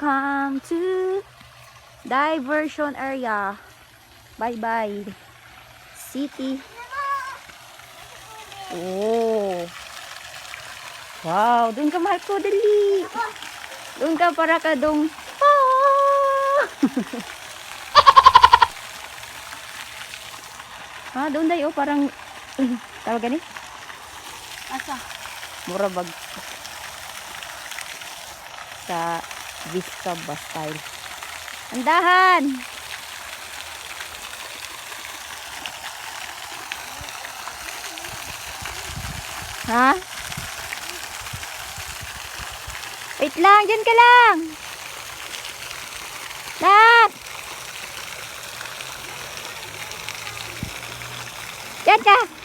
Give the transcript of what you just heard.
Welcome to diversion area. Bye-bye, city. Oh. Wow, doon ka, mahal ko, dali. Doon ka para ka dong. Ah! Ah, doon dayo parang tawag gani? Asa? Mura bag sa Vista ba style. Andahan! Ha? Wait lang, dyan ka lang. Nak! Dyan ka!